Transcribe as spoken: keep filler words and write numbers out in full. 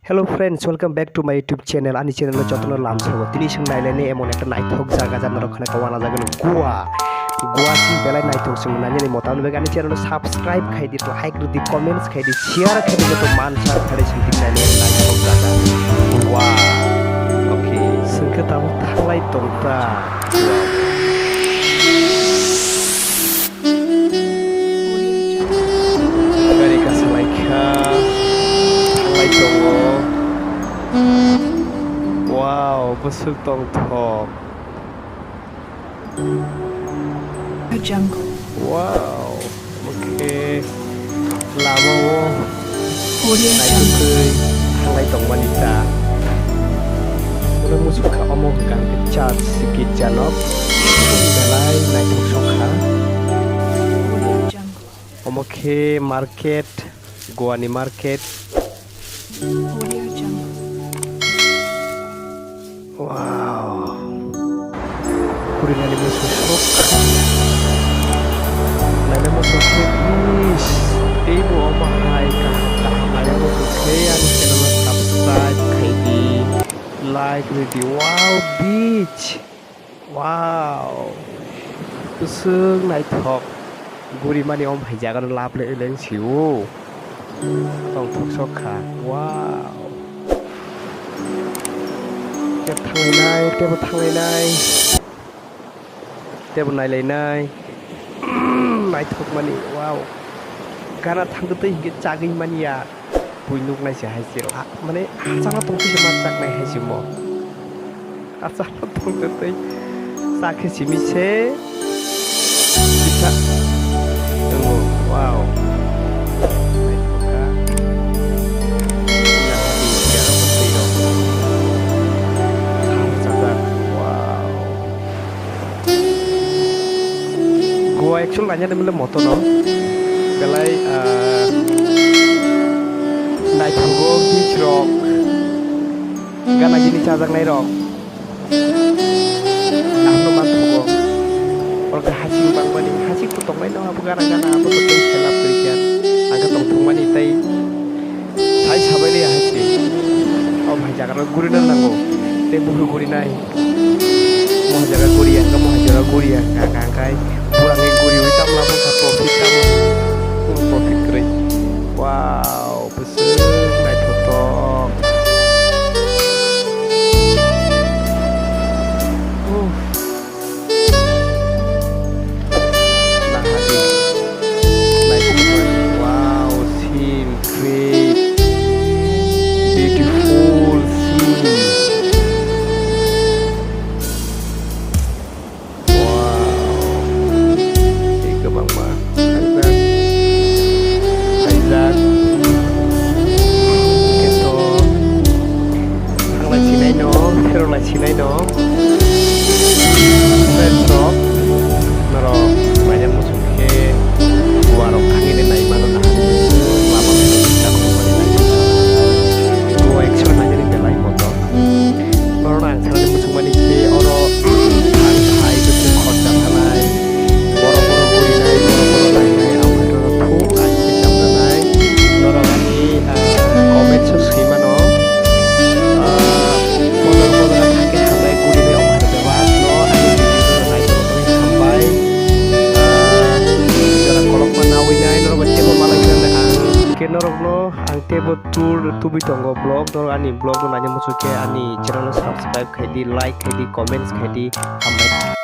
Hello friends, welcome back to my YouTube channel. Ani channel o jotono lamsogo. Tini chwng nailani emon ekta naithok jaga, jaga norok khana kawana jaga no Goa. Goa sing belai naithok, chwng nainani motan bagi ani channel no subscribe khai di, like rw di, comments khai di, share khai di, joto mansa khai di, chwng tini nailani naithok jaga. Goa. Okay, chwng khe tamo thanglai tongta. Gari kasalai kha, thanglai tongo. Wow, bwswk tongthok. Jungle. Wow, okay. Lama o Audio Jungle. Naitugwi thanglai tongmani ta. Mula muchung kha omo hwnkha hwnkhe church girja nok. Belai naithok sokha. Audio Jungle. Omo khe market, Goa ni market. Audio Jungle. Wow. Kurinani muchung sok. Naina muchung sok, please. Teibo omo hai kaham kaham naina muchung khe ani channel no subscribe khai di. Like rw di. Wow, beach. Wow. Bwswk naithok. Gurimani omo hai jaga no lab le eleng sio. Tongthok sok kha. Wow. Tei thanglainai, teibo thanglainai. Teibo nailainai. Naithokmani, wow. Gana thangtwi twi hinkhe chagwi manya. Bui nuknai se hai se. Ah, mane, hachalo tongtwi se ma chaknai hai se mo. Hachalo tongtwi twi chakhe simi se. Kisa. Tongo, wow. Naithok kha. Naha di, siya rok twi rok. Hachajak, wow. Goa actual naina de mile moto no. Belai, ah, naithogo beach rok. Gana gini chajaknai rok. Ang no manthogo. Oro khe hasing bangmani, hasing bo tongnai no abo gana gana abo to tei selap kori kha. Ang khe tongthokmani tei. Sai sabai le hai se. O bhai jaga rok guri na nango. Tei buphuru guri nai. Mo jaga guri ya, mo jaga guri ya. Ka ka kai. Pura ngai guri ui tam labo ka profit tam. Full profit kri. Wow, besar naithotok. Uh. Nahadi. Like, wow, scene great. Beautiful scene. Wow. Tei kwbangma. Haijak. Haijak. Khe to. Thanglai sinai no, pherolai sinai no. Friends rok, norok naina muchung khe Goa rok thangwi nai mano nahani lama khe chakmani nai. Goa actually nainani belai kotor. Norokno ang sanani muchungmani khe oro thang thai bwswk khorcha thanai. Borok borok guri nai, borok borok nai nai, ang khe norok thung ang khe cham nanai. Norok ani, ah, comments o swi mano. Ah, bodol bodol thang khe hambai guri nai, omo hai bebak no ani video no nai tongmani hambai. Ah, jora kolokma nawi nai, norok bai teibo malai khe ang khe norokno ang teibo tour tubui tongo vlog, norok ani vlog no naina muchung khe ani channel no subscribe khai di, like khai di, comments khai di, hambai.